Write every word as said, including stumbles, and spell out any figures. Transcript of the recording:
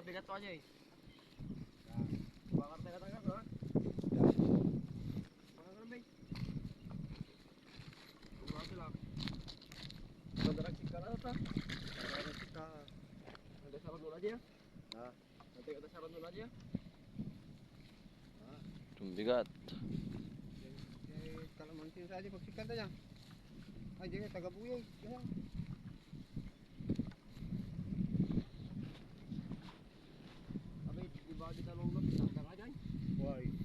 Bigat pa, Jay. Bakar tayo tayo, ha? Bakar, Jay. Bukas lang. Bandarag sika na ta. Bandarag sika. Ada sarang nula dia. Ha? Nanti ada sarang nula dia. Tumbigat. Eh, kalamansi saja pagsikan tayo. Ay, di ka taga Buyay. Kaya. Abay, di ba kita nung nagkakadyan? Why?